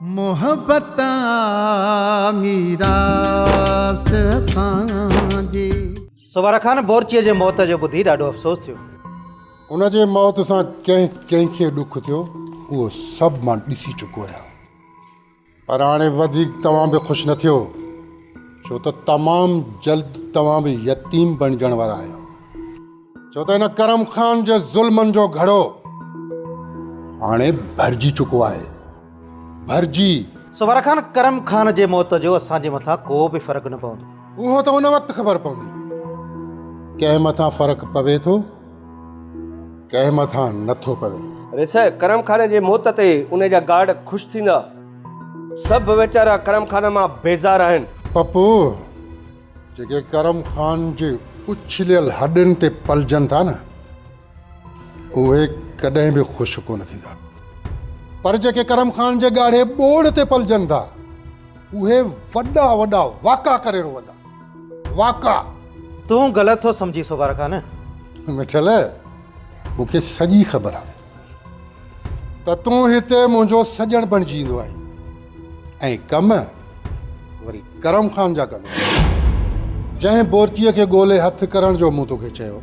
محبت آ ميراث اسان جي. سوڀارا خان بورچيء جي موت جو ٻڌي ڏاڍو افسوس ٿيو. ان جي موت سان ڪنهن ڪنهن کي ڏک ٿيو، اهو سڀ مان ڏسي چڪو آهيان. پر هاڻي وڌيڪ توهان به خوش نه ٿيو، ڇو ته تمام جلد توهان به يتيم بڻجڻ وارا آهيو. ڇو ته هن ڪرم خان جي ظلمن جو گهڙو هاڻي ڀرجي چڪو آهي. ڀرجي. سوڀارا خان، ڪرم خان جي موت جو اسان جي مٿان ڪو به فرق نه پوندو. اهو ته ان وقت خبر پوندي. ڪنهن مٿان فرق پوي ٿو، ڪنهن مٿان نه ٿو پوي. ريس، ڪرم خان جي موت تي ان جا گارڊ خوش ٿيندا. سڀ ويچارا ڪرم خان مان بيزار آهن. پپو، جيڪي ڪرم خان جي اڇليل هڏن تي پلجن ٿا نه، اهي ڪڏهن به خوش ڪونه ٿيندا. پر جيڪي ڪرم خان جي ڳاڙهي ٻوڙ تي پلجن ٿا، اهي وڏا وڏا واڪا ڪري روئندا. واڪا! تون غلط ٿو سمجهين سوڀارا خان. مٺل، مون کي سڄي خبر آهي ته تون هتي منهنجو سڄڻ بڻجي ايندو آهين ۽ ڪم وري ڪرم خان جا ڪندو آهين. جنهن بورچيء کي ڳولي هٿ ڪرڻ جو مون توکي چيو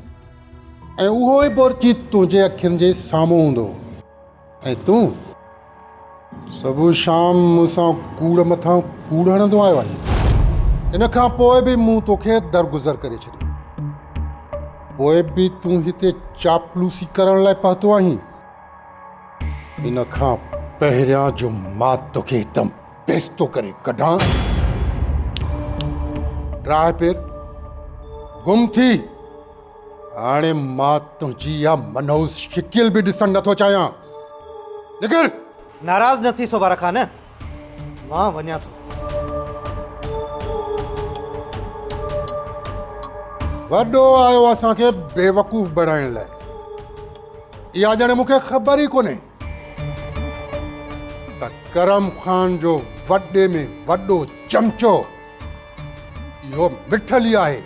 ۽ اهو ئي بورچي تنهنجي اکين جي سامهون هوندو هو ۽ تون صبح شام مون سان ڪوڙ مٿان ڪوڙ هڻندو آيو آهين. ان کان پوء به مون توکي درگذر ڪري ڇڏيو. پوء به تون هتي چاپلوسي ڪرڻ لاء پهتو آهين. ان کان پهريان جو مان توکي هتان پيستو ڪري ڪڍان. ڊراهه پير، گم ٿي. هاڻي مان تنهنجي اها منحوس شڪل به ڏسڻ نٿو چاهيان. نڪر! ناراض نه ٿي سوڀارا خان، مان وڃان ٿو. وڏو آيو اسان کي بيوقوف بڻائڻ لاء. اها ڄڻ مون کي خبر ئي ڪونهي ته ڪرم خان جو وڏي ۾ وڏو چمچو اهو مٺل ئي آهي.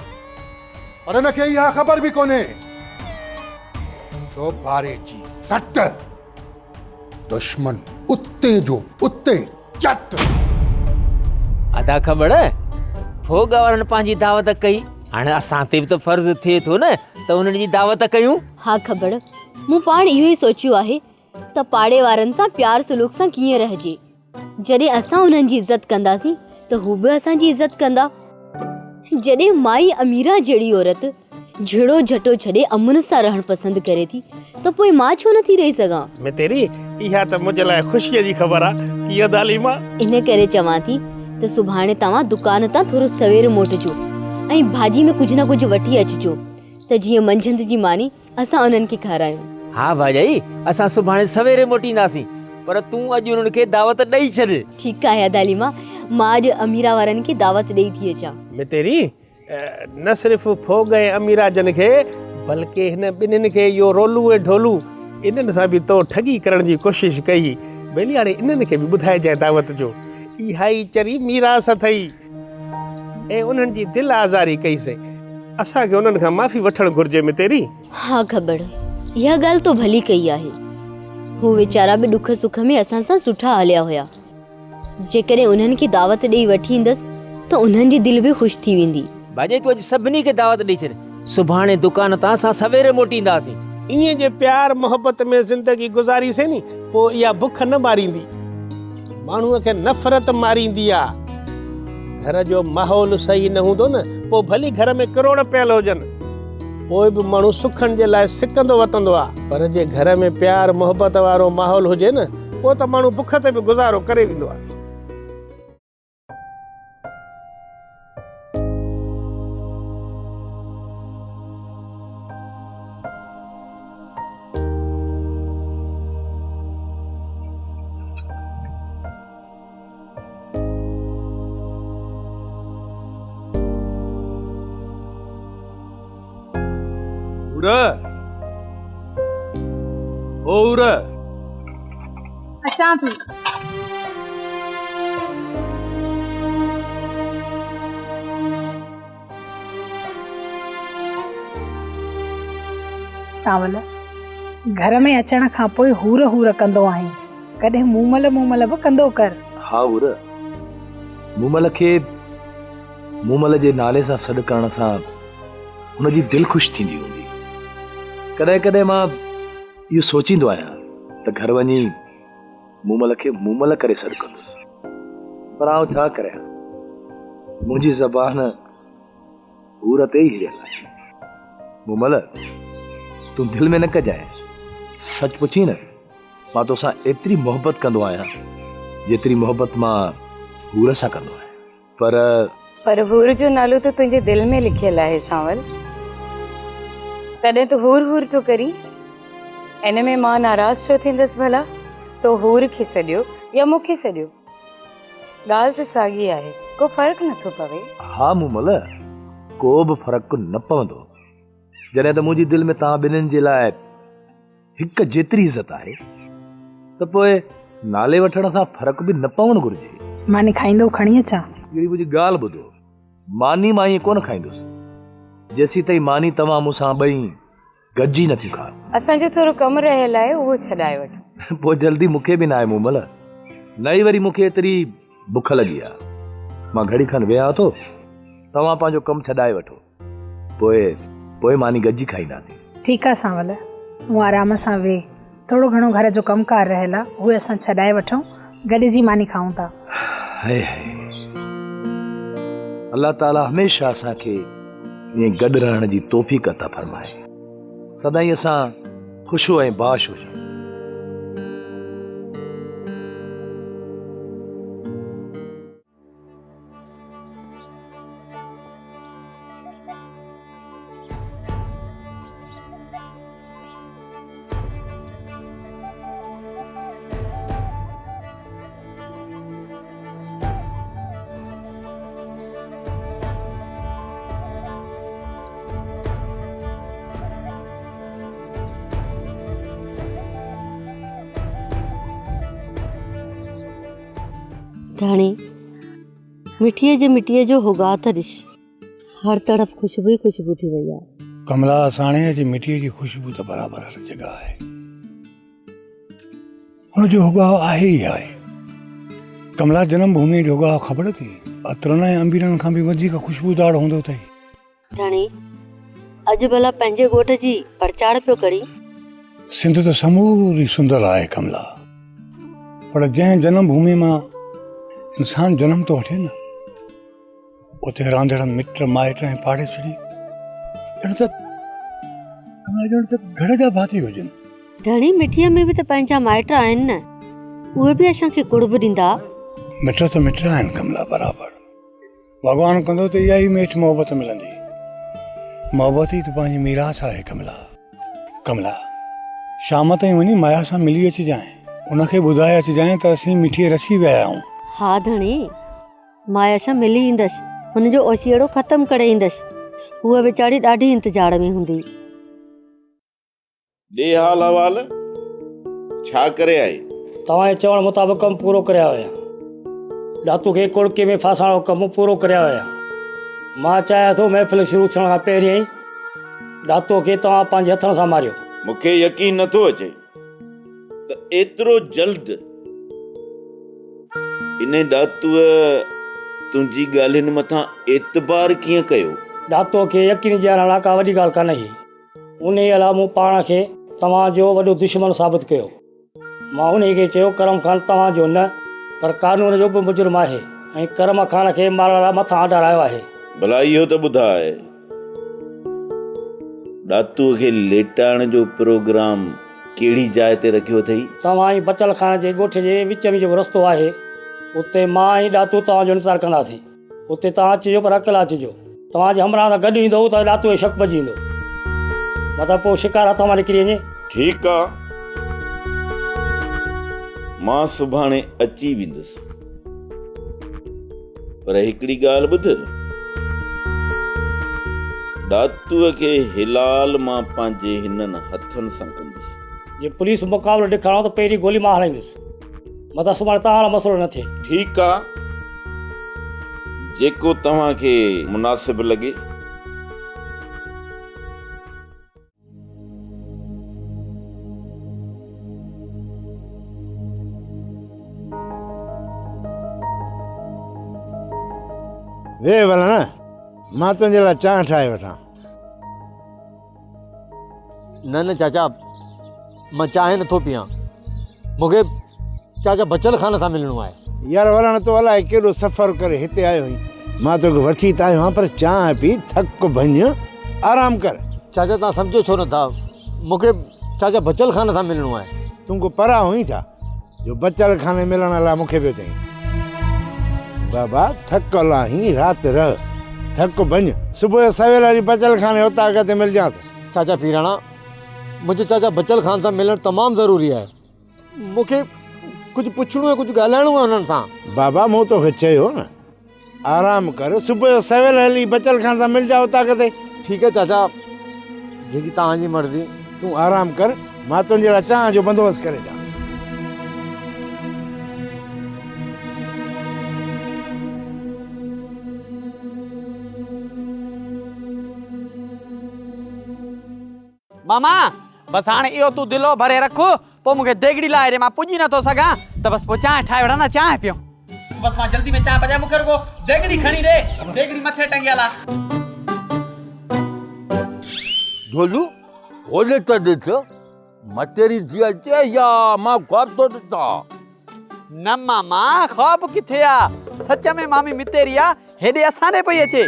پر هن کي اها خبر به ڪونهي سوڀاري جي سٽ دشمن اتي جو اتي چٽ. ادا کٻڙ، ڦوڳ وارن پنهنجي دعوت ڪئي، هاڻي اسان تي به ته فرض ٿئي ٿو نه ته انهن جي دعوت ڪيون. ها کٻڙ، مون پاڻ اهو ئي سوچيو آهي ته پاڙي وارن سان پيار سلوڪ سان ڪيئن رهجي. جڏهن اسان انهن جي عزت ڪنداسين ته هو به اسان جي عزت ڪندا. جڏهن مائي اميران جهڙي عورت جهيڙو جهٽو ڇڏي امن سان رهڻ پسند ڪري ٿي ته پوء مان ڇو نٿي رهي سگهان؟ متيري، اها ته منهنجي لاء خوشيء جي خبر آ. ڪيئن داليما؟ ان ڪري چوان ٿي ته سڀاڻي توهان دڪان تان ٿورو سوير موٽجو ۽ ڀاڄي ۾ ڪجهه نه ڪجهه وٺي اچجو ته جيئن منجهند جي ماني اسان انهن کي کارايون. ها ڀاڄائي، اسان سڀاڻي سويري موٽي اينداسين، پر تون اڄ انهن کي دعوت ڏئي ڇڏ. ٺيڪ آهي ادا عليما، مان اڄ اميرا وارن کي دعوت ڏئي ٿي اچان. متيري، نه صرف ڦوڳ ۽ اميرا جن کي، بلڪه هن ٻنهين کي اهو رولو ۽ ڍولو، انهن سان به تو ٺڳي ڪرڻ جي ڪوشش ڪئي. ٻيلي هاڻي انهن کي به ٻڌائجانء دعوت جو. اها ئي چري ميراث اٿئي. ۽ انهن جي دل آزاري ڪئي سين. اسان کي انهن کان معافي وٺڻ گهرجي متيري. ها کٻڙ، اها ڳالهه تو ڀلي ڪئي آهي. هو ويچارا به ڏک سک ۾ اسان سان سٺا هليا هيا. جيڪڏهن انهن کي دعوت ڏيئي وٺي ايندس ته انهن جي دل به خوش ٿي ويندي. ڀاڄائي تون اڄ سڀني کي دعوت ڏئي ڇڏ. سڀاڻي دڪان تان اسان سويري موٽي اينداسين. ائين جي پيار محبت ۾ زندگي گذاريسين ني پوء اها بک نه ماريندي. ماڻهوء کي نفرت ماريندي آ. گهر جو ماحول صحيح نه هوندو نه پوء ڀلي گهر ۾ ڪروڙ پيل هجن پوء به ماڻهو سکن جي لاء سڪندو وتندو آ. پر جي گهر ۾ پيار محبت وارو ماحول هجي نه پوء ته ماڻهو بک تي به گذارو ڪري ويندو آ. اچان ٿي. سانول، گهر ۾ اچڻ کان پوء هور هور ڪندو آهين، ڪڏهن مومل مومل به ڪندو ڪر. ها حور، مومل کي مومل جي نالي سان سڏ ڪرڻ سان هن جي دل خوش ٿيندي هوندي. ڪڏهن ڪڏهن مان اهو سوچيندو آهيان ته گهر وڃي مومل کي مومل ڪري سڏ ڪندس. پر آئون ڇا ڪريان، منهنجي زبان حور تي ئي هريل آهي. مومل، تون دل ۾ نه ڪجانء. سچ پڇين نه، مان توسان ايتري محبت ڪندو آهيان، جيتري محبت مان حور سان ڪندو آهيان. پر. پر حور جو نالو ته تنهنجي دل ۾ لکيل آهي سانول. تڏهن ته حور حور ٿو ڪرين. ان ۾ مان ناراض ڇو ٿيندس ڀلا؟ تو حور کي سڏيو يا مون کي سڏيو؟ ڳالهه ته ساڳي آهي، ڪو فرق نٿو پوي. ها مومل، ڪو به فرق نه پوندو. جڏهن ته منهنجي دل ۾ توهان ٻنهين جي لاء هڪ جيتري عزت آهي ته پوء نالي وٺڻ سان فرق به نه پوڻ گهرجي. ماني کائيندو کڻي اچان؟ اهڙي منهنجي ڳالهه ٻڌو، ماني مان ائين ڪونه کائيندس، جيسيتائين ماني توهان مون سان ٻئي گڏجي نه ٿيون کائو. اسان جو ٿورو ڪم رهيل آهي اهو ڇڏائي وٺو. پوء جلدي مون کي به ناهي مومل، نه ئي وري مون کي ايتري بک لڳي آهي. مان گهڙي کن ويهان ٿو، توهان پنهنجو ڪم ڇڏائي وٺو، پوء پوء ماني گڏجي کائينداسين. ٺيڪ آ سانول، تون آرام سان ويهه، ٿورو گهڻو گهر جو ڪم ڪار رهيل آ، اهي اسان ڇڏائي وٺون، گڏجي ماني کائون ٿا. هاء هاء، الله تعاليٰ هميشه اسان کي ائين گڏ رهڻ جي توفيق عطا فرمائي. سدائين اسان خوش ۽ باش هجون. ڌڻي، مٺيء جي مٽيء جو هوڳاء ته ڏس. هر طرف خوشبو ئي خوشبو ٿي وئي آهي. ڪملا، ساڻيهه جي مٽيء جي خوشبو ته برابر هر جڳهه آهي. ان جو هوڳاء آهي ئي آهي. ڪملا، جنم ڀوميء جو هوڳاء خبر اٿئي؟ عطرن ۽ عنبيرن کان به وڌيڪ خوشبودار هوندو اٿئي. ڌڻي، اڄ ڀلا پنهنجي ڳوٺ جي پرچاڙ پيو ڪرين؟ سنڌ ته سموري سندر آهي ڪملا، پر جنهن جنم ڀوميء مان انسان جنم ٿو وٺي نه، اتي رهندڙ مٽ مائٽ ۽ پاڙيسري ڄڻ ته ڪملا ڄڻ ته گهر جا ڀاتي هجن. ڌڻي، مٺيء ۾ به ته پنهنجا مائٽ آهن نه، اهي به اسان کي قرب ڏيندا. مٽ ته مٽ آهن ڪملا، برابر. ڀڳوان ڪندو ته اها ئي ميٺ محبت ملندي. محبت ئي ته پنهنجي ميراث آهي ڪملا. ڪملا، شام تائين وڃي مايا سان ملي اچجانء. ان کي ٻڌائي اچجانء ته اسين مٺيء رسي ويا آهيون. ها ڌڻي، مايا سان ملي ايندس. هن جو اوسيئڙو ختم ڪري ايندس. هوء ويچاري ڏاڍي انتظار ۾ هوندي. ڏي حال احوال، ڇا ڪري آئين؟ توهان جي چوڻ مطابق ڪم پورو ڪري آيو آهيان. ڏاتو کي ڪڙڪي ۾ ڦاسائڻ جو ڪم پورو ڪري آيو آهيان. مان چاهيان ٿو محفل شروع ٿيڻ کان پهريائين ئي ڏاتو کي توهان پنهنجي هٿن سان ماريو. مون کي يقين نه ٿو اچي ته ايترو جلد انهي ڏاتوء تنهنجي ڳالهين مٿان اعتبار ڪيئن ڪيو؟ ڏاتوء کي يقين ڏيارڻ لاء ڪا وڏي ڳالهه ڪانه هئي. انهيء لاء مون پاڻ کي توهان جو وڏو دشمن ثابت ڪيو. مان انهيء کي چيو، ڪرم خان توهان جو نه پر قانون جو به مجرم آهي ۽ ڪرم خان کي مارڻ لاء مٿان آرڊر آيو آهي. ڀلا اهو ته ٻڌاء، ڏاتوء کي ليٽائڻ جو پروگرام ڪهڙي جاء تي رکيو اٿئي؟ توهان ۽ بچل خان جي ڳوٺ جي وچ ۾ جيڪو رستو آهي، اتي مان ۽ ڏاتو توهان جو انتظار ڪنداسين. اتي توهان اچجو پر اڪيلا اچجو. توهان جي همراهه سان گڏ ايندؤ ته ڏاتوء کي شڪ پئجي ويندو. متان پوء شڪار هٿ مان نڪري وڃي. ٺيڪ آ، مان سڀاڻي اچي ويندس. پر هڪڙي ڳالهه ٻڌ، ڏاتوء کي حلال مان پنهنجي هنن هٿن سان ڪندس. جي پوليس مقابلو ڏيکاريو ته پهرين گولي مان هلائيندس. متان سڀاڻي توهان لاء مسئلو نه ٿئي. ٺيڪ آ، جيڪو توهان کي مناسب لڳي. ويهه ولڻ، مان تنهنجي لاء چانهه ٺاهي وٺان. نه نه چاچا، مان چانهه نٿو پيان. مون کي چاچا بچل خان سان ملڻو آهي. يار ولڻ، تون الائي ڪيڏو سفر ڪري هتي آيو آهين. مان توکي وٺي ته آيو آهيان پر چانهه پي، ٿڪ ڀڃ، آرام ڪر. چاچا توهان سمجهو ڇو نٿا، مون کي چاچا بچل خان سان ملڻو آهي. تون ڪو پرا هئين ڇا جو بچل خان ملڻ لاء مون کي پيو چئين؟ بابا ٿڪل آهين، رات رهه، ٿڪ ڀڃ، صبح جو سويل هلي بچل خان جي اوطاق تي ملجانس. چاچا پيراڻا، منهنجو چاچا بچل خان سان ملڻ تمام ضروري آهي. مون کي ڪجهه پڇڻو ۽ ڪجهه ڳالهائڻو آهي انهن سان. بابا مون توکي چيو نه آرام ڪر، صبح جو سويل هلي بچل خان سان ملجان اوطاق تي. ٺيڪ آهي چاچا، جيڪي توهان جي مرضي. تون آرام ڪر، مان تنهنجي لاء چانهه جو بندوبست ڪري ڏيان. ماما، بس هاڻي اهو تون دلو ڀري رک، پوء مون کي ديڳڙي لاهي ڏي، مان پڄي نٿو سگهان ته بس پوء چانهه ٺاهي وٺان ته چانهه پيئون. بس مان جلدي ۾ چانهه پچائي، مون کي رڳو ديڳڙي کڻي ڏي، ديڳڙي مٿي ٽنگيل آ. ڍولو، هوڏي ته ڏس، متيري ٿي اچي يا مان خواب ٿو ڏسان؟ نه ماما، خواب ڪٿي آ، سچ ۾ مامي متيري آ، هيڏي اسان ڏي پئي اچي.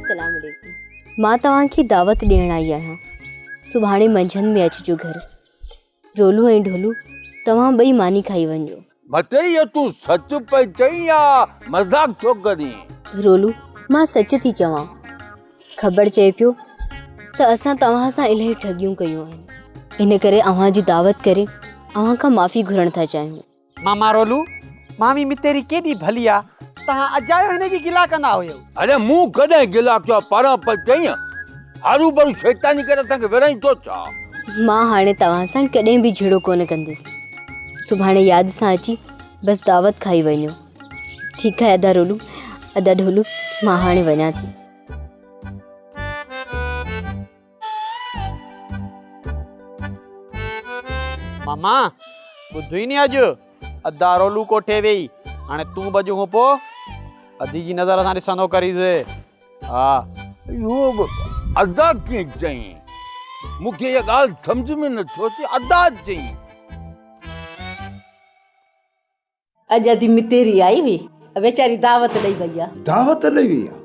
السلام عليڪم. مان توهان کي دعوت ڏيڻ آئي آهيان. سڀاڻي منجهند ۾ اچجو گهر. رولو ۽ ڍولو توهان ٻئي ماني کائي وڃجو. متي اهو تون سچ پئي چئين يا مذاق ٿو ڪرين؟ رولو مان سچ ٿي چوان. کٻڙ چئي پيو ته اسان توهان سان الاهي ٺڳيون ڪيون آهن، ان ڪري اوهان جي دعوت ڪري اوهان کان معافي گهرڻ ٿا چاهيون. ماما رولو، مامي متيري ڪيڏي ڀلي آ، توهان اجايو هن جي گلا ڪندا هيو. اڙي مون ڪڏهن گلا ڪيو آ، پاران پئي چئين، هروڀرو شيطاني ڪري اسان کي ورهائيندو ڇا؟ مان هاڻي توهان سان ڪڏهن به جهيڙو ڪونه ڪندس. سڀاڻي ياد سان اچي بس دعوت کائي وڃو. ٺيڪ آهي ادا رولو، ادا ڍولو، مان هاڻي وڃان ٿي. ماما، ٻڌوئي ني اڄ ادا رولو ڪوٺي ويئي، هاڻي تون به اڄ کان پوء ادي جي نظر سان ڏسندو ڪريس. ها. اهو به ادا ڪيئن چئين؟ مون کي اها ڳالهه سمجهه ۾ نٿو اچي، ادا چئين. اڄ ادي متيري آئي هئي، ويچاري دعوت ڏئي وئي آ. دعوت ڏئي وئي آ؟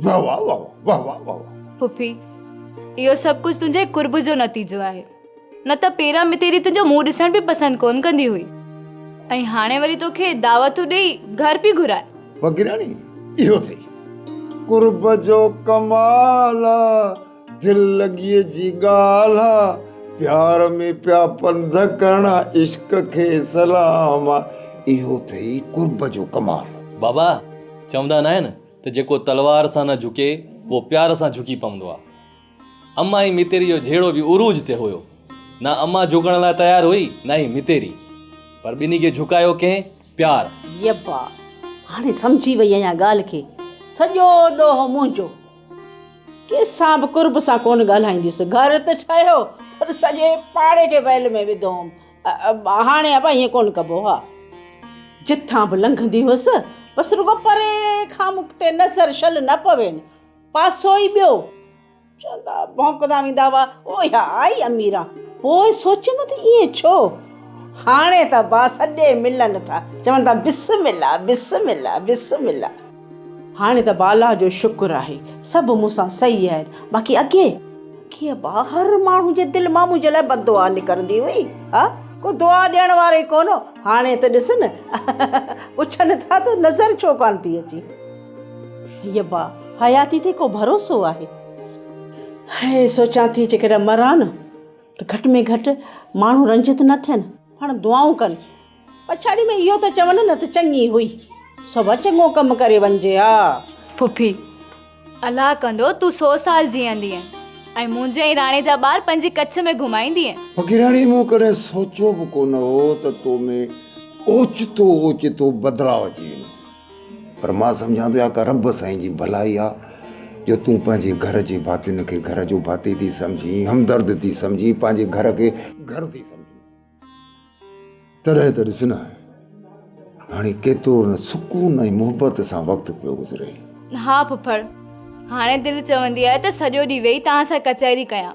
واه واه واه واه واه واه واه. پڦي، اهو سڀ ڪجهه تنهنجي قرب جو نتيجو آهي. نه ته پهريان متيري تنهنجو منهن ڏسڻ به پسند ڪونه ڪندي هئي ۽ هاڻي وري توکي دعوتون ڏئي گهر پئي گهرائي. فقيراڻي، اهو اٿئي قرب جو ڪمال آ. دل لڳيء جي ڳالهه آ، پيار ۾ پيا پنڌ ڪرڻا، عشق کي سلام آ، اهو ٿئي قرب جو ڪمال. بابا، چوندا ناهن ته جيڪو تلوار سان نه جهڪي، اهو پيار سان جهڪي پوندو آ. اما ۽ متيري جو جهيڙو به عروج تي هيو. نه اما جهڪڻ لاء تيار هئي، نه ئي متيري. پر ٻنهي کي جهڪايو ڪنهن؟ پيار. يبا، هاڻي سمجهي وئي آهيان ڳالهه کي. سڄو ڏوهه منهنجو. ڪنهن سان به قرب سان ڪونه ڳالهائيندي هيس. گهر ته ٺهيو پر سڄي پاڙي کي ويل ۾ وڌو هوم. هاڻي ابا ائين ڪونه ڪبو ها. جتان به لنگهندي هيس بس رڳو پري کان مون تي نظر شل نه پوين. پاسو ئي ٻيو. چوندا ڀونڪندا ويندا هئا، اوهيا آئي اميران. پوء سوچيم ته ائين ڇو؟ هاڻي ته ابا سڏي ملن ٿا. چون ٿا بسم الله بسم الله بسم الله. هاڻي ته بالا جو شڪر آهي سڀ مون سان صحيح آهن باقي اڳي اڳي ابا هر ماڻهو جي دل مان منهنجي لاء بد دعا نڪرندي هئي ها ڪو دعا ڏيڻ وارو ئي ڪونه هو هاڻي ته ڏس نه پڇن ٿا ته نظر ڇو ڪانه ٿي اچي هي ابا حياتي تي ڪو ڀروسو آهي هي سوچان ٿي جيڪڏهن مران نه ته گهٽ ۾ گهٽ ماڻهو رنجت نه ٿين پاڻ دعائون ڪن پڇاڙي ۾ اهو ته چون نه ته چڱي هئي، سو به چڱو ڪم ڪري وڃجي ها. پڦي، الله ڪندو تون سو سال جيئندينء ۽ منهنجي ۽ راڻي جا ٻار پنهنجي ڪڇ ۾ گهمائيندينء. فقيراڻي، مون ڪڏهن سوچيو به ڪونه هو ته تو ۾ اوچتو اوچتو بدلاء اچي ويندو. پر مان سمجهان ٿو اها ڪا رب سائين جي ڀلائي آ جو تون پنهنجي گهر جي ڀاتين کي گهر جو ڀاتي ٿي سمجهين، همدرد ٿي سمجهين، پنهنجي گهر کي گهر ٿي سمجهين. تڏهن ته ڏس نه هاڻي ڪيترو نه سڪون ۽ محبت سان وقت پيو گذري. ها ڦڦڙ، هاڻي دل چوندي آهي ته سڄو ڏينهن ويهي توهان سان ڪچهري ڪيان.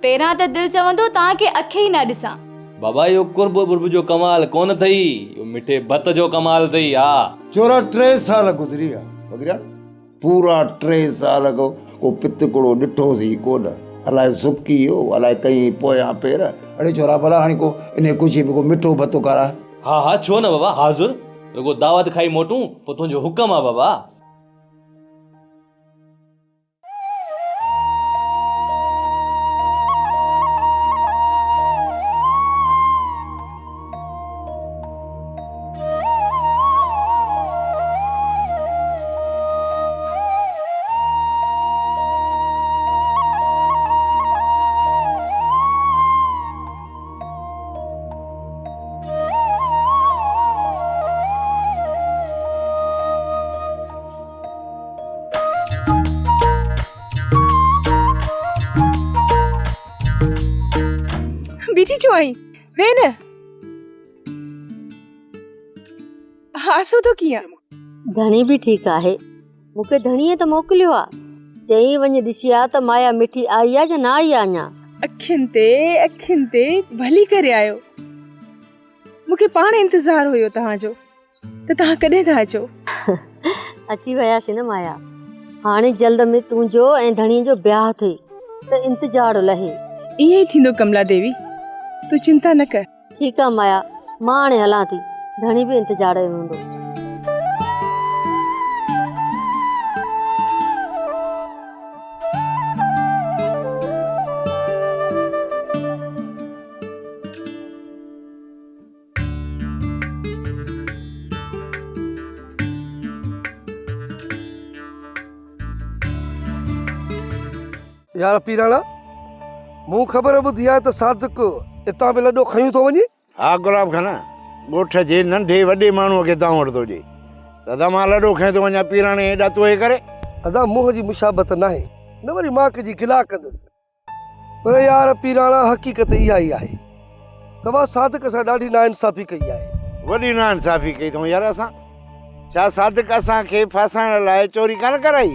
پهريان ته دل چوندو هو توهان کي اک ئي نه ڏسان. بابا اهو قرب ٻرب جو ڪمال ڪونه اٿئي، اهو مٺي ڀت جو ڪمال اٿئي، ها. چورا ٽي سال گذري ويا بگرياڙ. پورا ٽي سال کان ڪو پتڪڙو ڏٺوسين ئي ڪونه. الائي سڪي ويو، الائي ڪئين پويان پير. اڙي ڇورا ڀلا هاڻي ڪو انهيء خوشيء ۾ ڪو مٺو ڀتو کاراء. ها ها ڇو نه بابا حاضر، رڳو دعوت کائي موٽون پوء تنهنجو حڪم آ بابا. بيٺي ڇو آهين؟ ويهه نه. آسودو ڪيئن؟ ڌڻي به ٺيڪ آهي. مون کي ڌڻيء ته موڪليو آ. چيائين وڃ ڏسي آ ته مايا مٺي آئي آ يا نه آئي آ اڃا. اکين تي اکين تي ڀلي ڪري آيو. مون کي پاڻ انتظار هيو توهان جو ته توهان ڪڏهن ٿا اچو. اچي وياسين نه مايا. هاڻي جلد ۾ تنهنجو ۽ ڌڻيء جو بياهه ٿئي ته انتظار لهي. ائين ئي ٿيندو ڪملا ديوي، تون چنتا نه ڪر. ٺيڪ آ مايا، مان هاڻي هلان ٿي، ڌڻي به انتظار ۾ هوندو. يار پيراڻا، مون خبر ٻڌي آهي ته صادق اتان به لڏو کنيون ٿو وڃي. ها گلاب خان، ڳوٺ جي ننڍي وڏي ماڻهوء کي دانهون وٺ ٿو ڏئي ته ادا مان لڏو کنيو ٿو وڃان پيراڻي ايڏا توهي ڪري. ادا منهن جي مشابهت ناهي، نه وري مان ڪنهن جي گلا ڪندس. پر يار پيراڻا حقيقت اها ئي آهي. توهان صادق سان ڏاڍي ناانصافي ڪئي آهي. وڏي ناانصافي ڪئي اٿئون يار اسان. ڇا صادق اسان کي ڦاسائڻ لاء چوري ڪانه ڪرائي؟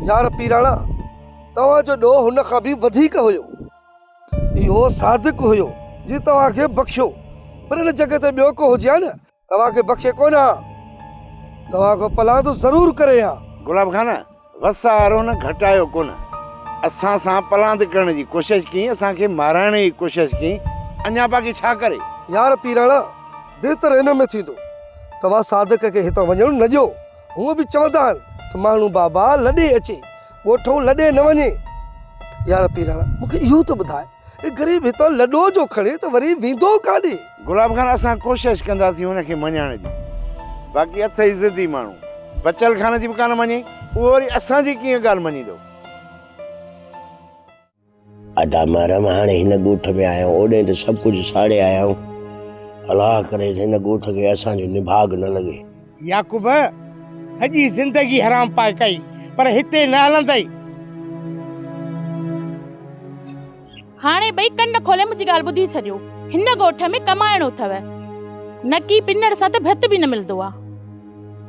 يار پيراڻا توهان جو ڏوهه هن کان به وڌيڪ هيو. اهو صادق هيو جنهن توهان کي بخشيو پر ان جڳهه تي ٻيو ڪو هجي ها نه توهان کي بخشي ڪونه ها. توهان کان پلاند ضرور ڪري ها. گلاب خان، وسارو نه گهٽايو ڪونه. اسان سان پلاند ڪرڻ جي ڪوشش ڪيئي، اسان کي مارائڻ جي ڪوشش ڪيئي، اڃا باقي ڇا ڪري؟ يار پيراڻا، بهتر ان ۾ ٿيندو توهان صادق کي هتان وڃڻ نه ڏيو. هونء به چوندا آهن ته ماڻهو بابا لڏي اچي، ڳوٺئون لڏي نه وڃي. يار پيراڻا، مون کي اهو ته ٻڌاء، هي غريب هتان لڏو جو کڻي ته وري ويندو ڪاڏي؟ گلاب خان، اسان ڪوشش ڪنداسين هن کي مڃائڻ جي، باقي اٿئي ضدي ماڻهو، بچل خان جي به ڪانه مڃي، اهو وري اسان جي ڪيئن ڳالهه مڃيندو؟ ادا محرم هاڻي هن ڳوٺ ۾ آيا آهيون، اوڏهين ته سڀ ڪجهه ساڙي آيا آهيون، الله ڪري ته هن ڳوٺ کي اسان جو نڀاڳ نه لڳي. يعقوب سڄي زندگي حرام پائي ڪئي پر هتي نه هلندئي. هاڻي ٻئي ڪن کولي منهنجي ڳالهه ٻڌي ڇڏيو. هن ڳوٺ ۾ ڪمائڻو اٿو. نه ڪي پنڻ سان ته ڀت به نه ملندو آ.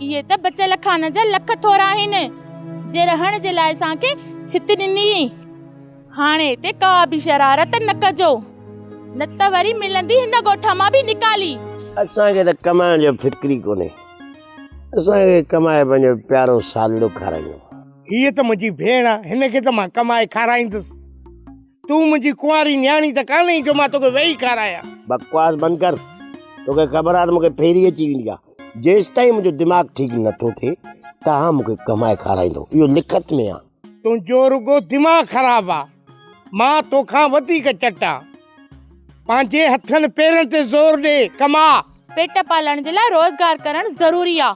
اهي ته بچل خان جا لک ٿورا آهن، جي رهڻ جي لاء اسان کي ڇت ڏني. هاڻي هتي ڪا به شرارت نه ڪجو، نه ته وري ملندي هن ڳوٺ مان به نيڪالي. اسان کي ته ڪمائڻ جو فڪر ئي ڪونهي. اسان کي ڪمائي پنهنجو پيارو سالڙو کارائيندو. هيء ته منهنجي ڀيڻ آ، هن کي ته مان ڪمائي کارائيندس. تون منهنجي ڪنواري نياڻي ته ڪانهين جو مان توکي ويهي کارايان. بڪواس بند ڪر. توکي خبر آ ته مون کي ڦيري اچي ويندي آ. جيستائين منهنجو دماغ ٺيڪ نٿو ٿئي، توهان مون کي ڪمائي کارائيندو. اهو لکت ۾ آ. تنهنجو رڳو دماغ خراب آ. مان توکان وڌيڪ چٽ آ. پنهنجي هٿن پيرن تي زور ڏي، ڪماء. پيٽ پالڻ جي لاء روزگار ڪرڻ ضروري آ.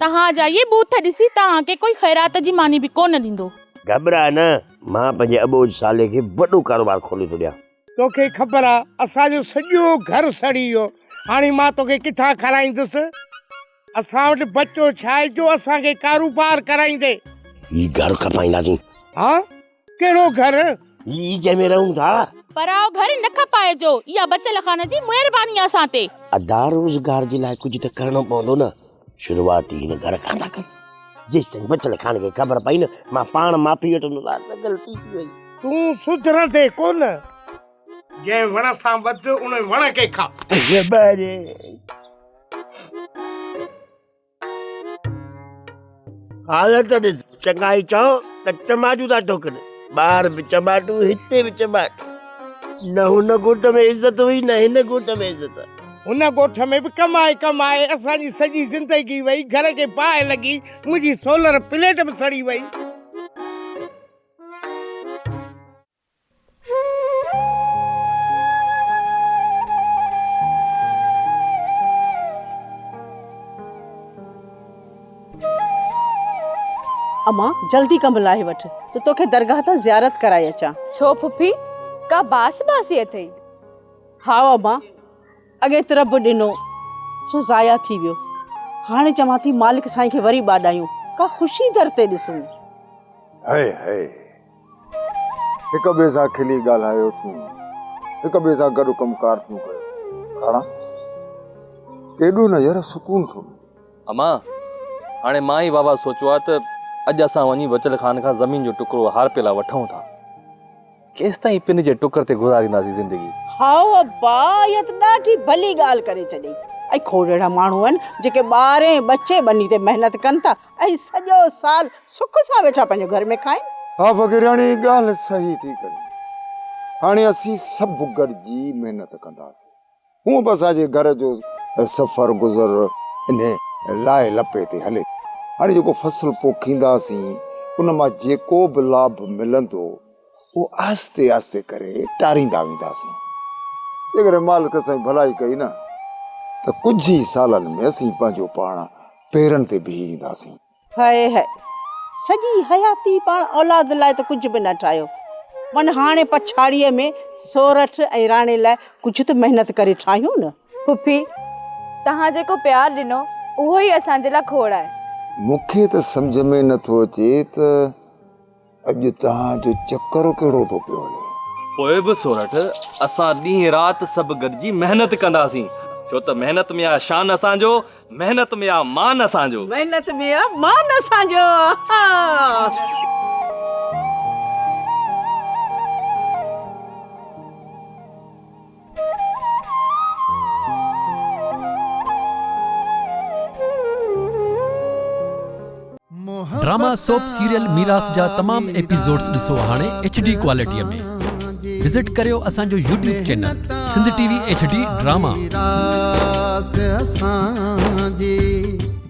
توهان جا اهي ٻوٿ ڏسي توهان کي ڪوئي خيرات جي ماني به ڪونه ڏيندو. گهٻراء نه، مان پنهنجي اٻوجهه سالي کي وڏو ڪاروبار کولي ٿو ڏيان. توکي خبر آ، اسان جو سڄو گهر سڙي ويو. هاڻي مان توکي ڪٿان کارائيندس؟ اسان وٽ بچو ڇا آهي جو اسان کي ڪاروبار ڪرائيندي. هي گهر کپائينداسين. ها؟ ڪهڙو گهر؟ هي جنهن ۾ رهون ٿا. پرايو گهر نه کپائجو، اها بچل خان جي مهرباني آ اسان تي. ادا روزگار جي لاء ڪجهه ته ڪرڻو پوندو نه. شروعات ئي هن گهر کان ٿا ڪريون. جيستائين بچل خان کي خبر پئي نه، مان پاڻ معافي وٺندوسانس ته غلطي ٿي وئي. تون سڌرندين ڪونه. جنهن وڻ سان ٻڌ ان وڻ کي کا. حالت ڏس، چڱائي چئو ته چماٽون ٿا ٺوڪن. ٻاهر به چماٽون، هتي به چماٽون. نه هن ڳوٺ ۾ عزت هئي نه هن ڳوٺ ۾ عزت. هن ڳوٺ ۾ به ڪمائي ڪمائي اسان جي سڄي زندگي وئي، گهر کي باهه لڳي، منهنجي سولر پليٽ به سڙي وئي. امان جلدي ڪم لاهي وٺ ته توکي درگاهه تان زيارت ڪرائي اچان. ڇو ڦڦي، ڪا باس باسي اٿئي؟ هائو امان، اڳي ته رب ڏنو سو ضايع ٿي ويو، هاڻي چوان ٿي مالڪ سائين کي وري ٻاڏايون، ڪا خوشي در تي ڏسون. هئي هئي. هڪ ٻئي سان کلي ڳالهايو ٿيون، هڪ ٻئي سان گڏ ڪم ڪار ٿيون ڪيو. راڻا، ڪيڏو نه يار سڪون ٿو ملي. امان، هاڻي مان ئي بابا سوچيو آهي ته اڄ اسان وڃي بچل خان کان زمين جو ٽڪرو هارپي لاء وٺون ٿا. ڪيستائين پن جي ٽڪر تي گذارينداسين زندگي. هائو ابا، اها ته ڏاڍي ڀلي ڳالهه ڪري ڇڏيئي. ۽ کوڙ اهڙا ماڻهو آهن جيڪي ٻارهين ٻچي ٻني تي محنت ڪن ٿا ۽ سڄو سال سک سان ويٺا پنهنجو گهر ۾ کائين. ها فقيرياڻي ڳالهه صحيح ٿي ڪرين. هاڻي اسين سڀ گڏجي محنت ڪنداسين. هونء به اسان جي گهر جو سفر گذر انهي لاهي لپي تي هلي ٿو. هاڻي جيڪو فصل پوکينداسين ان مان جيڪو به لاڀ ملندو اهو آهستي آهستي ڪري ٽاريندا وينداسين. جيڪڏهن مالڪ سائين ڀلائي ڪئي نه ته ڪجهه ئي سالن ۾ اسين پنهنجو پاڻ پيرن تي بيهي وينداسين. هاء هاء، سڄي حياتي پاڻ اولاد لاء ته ڪجهه به نه ٺاهيو، من هاڻي پڇاڙيء ۾ سورٺ ۽ راڻي لاء ڪجهه ته محنت ڪري ٺاهيون نه. پڦي، توهان جيڪو پيار ڏنو، اهو ئي اسان جي لاء کوڙ آهي. مون کي ته سمجهه ۾ نه ٿو اچي ته اڄ توهان جو چڪر ڪهڙو ٿو پيو هلي؟ پوء به سورٺ، اسان ڏينهن رات سڀ گڏجي محنت ڪنداسين، ڇو ته محنت ۾ آ شان اسان جو، محنت ۾ آ مان اسان جو. محنت ۾ آ مان اسان جو. ڊراما سوپ سيريل ميراث جا تمام ايپيسوڊز ڏسو هاڻي ايڇ ڊي ڪوالٽي ۾ وزٽ ڪريو اسان جو YouTube channel Sindh T V H D drama.